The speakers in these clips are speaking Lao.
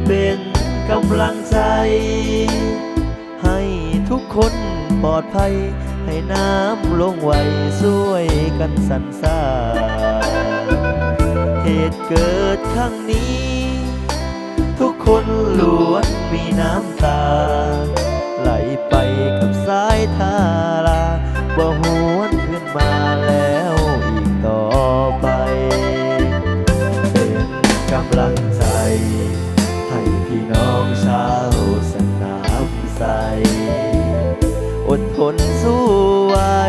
ເປັນກຳລັງໃຈໃຫ້ທຸກຄົນປອດໄພ, ໃຫ້ນ້ຳລົງໄວຊ່ວຍກັນສັນສາ. ເຫດເກີດຄັ້ງນີ້ ທຸກຄົນລ້ວນມີນ້ຳຕາ ໄຫຼໄປກັບສາຍທາລາ ບໍ່ຫວນຄືນມາແລ້ວອີກຕໍ່ໄປ. ເປັນກຳລັງໃຈໃຫ້ພີ່ນ້ອງຊາວສະໜາມໄຊ ອົດທົນສູ້ໄວ້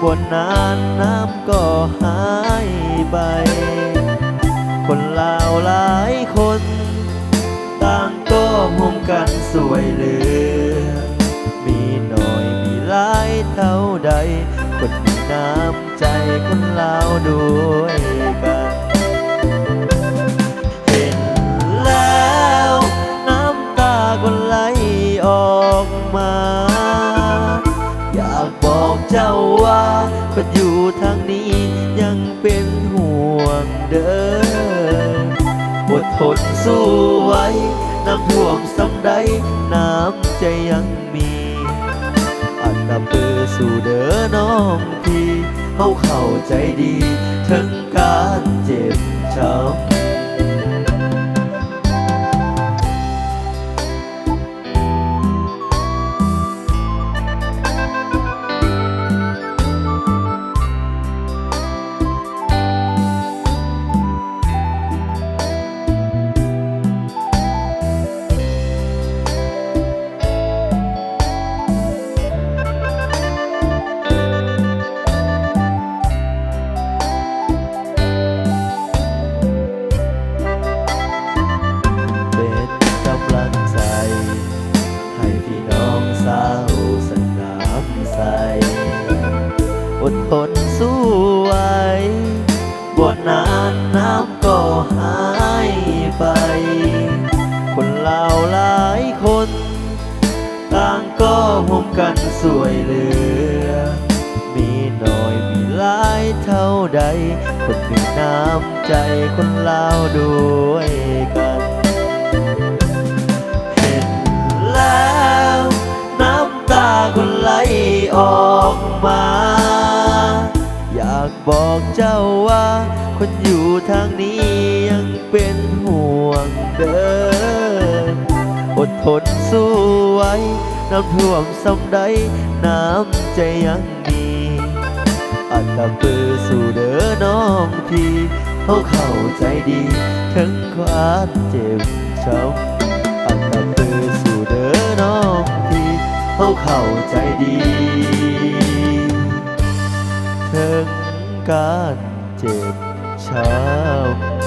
ບໍ່ນານນ້ຳກໍຫາຍໄປ. ຄົນລາວຫຼາຍຄົນ ຕ່າງກໍຮ່ວມກັນຊ່ວຍເຫຼືອ ມີໜ້ອຍມີຫຼາຍເທົ່າໃດ ຄົນມີນ້ຳໃຈຄົນລາວດ້ວຍກັນ. ເຫັນແລ້ວນ້ຳຕາກໍໄຫຼອອກມາ ຢາກບອກເຈົ້າວ່າ ຄົນຢູ່ທາງນີ້ຍັງເປັນຫ່ວງເດີ. ອົດທົນສູ້ໄວ້ ນ້ຳຖ້ວມສ່ຳໃດ ນ້ຳໃຈຍັງມີ. ອັດຕະປືສູ້ເດີນ້ອງພີ່ ເຮົາເຂົ້າໃຈດີເຖິງການເຈັບຊ້ຳ. ເປັນກຳລັງໃຈໃຫ້ພີ່ນ້ອງຊາວສະໜາມໄຊ ອົດທົນສູ້ໄວ້ ບໍ່ນານນ້ຳກໍຫາຍໄປ. ຄົນລາວຫຼາຍຄົນ ຕ່າງກໍຮ່ວມກັນຊ່ວຍເຫຼືອ ມີໜ້ອຍມີຫຼາຍເທົ່າໃດ ຄົນມີນ້ຳໃຈຄົນລາວດ້ວຍກັນ. ເຫັນແລ້ວນ້ຳຕາກໍໄຫຼອອກມາ ຢາກບອກເຈົ້າວ່າ ຄົນຢູ່ທາງນີ້ຍັງເປັນຫ່ວງເດີ. ອົດທົນສູ້ໄວ້ ນ້ຳຖ້ວມສ່ຳໃດ ນ້ຳໃຈຍັງມີ. ອັດຕະປືສູ້ເດີນ້ອງພີ່ ເຮົາເຂົ້າໃຈດີເຖິງຄວາມເຈັບຊ້ຳ. ອັດຕະປືສູ້ເດີນ້ອງພີ່ ເຮົາເຂົ້າໃຈດີເຖິງການເຈັບຊ້ຳ.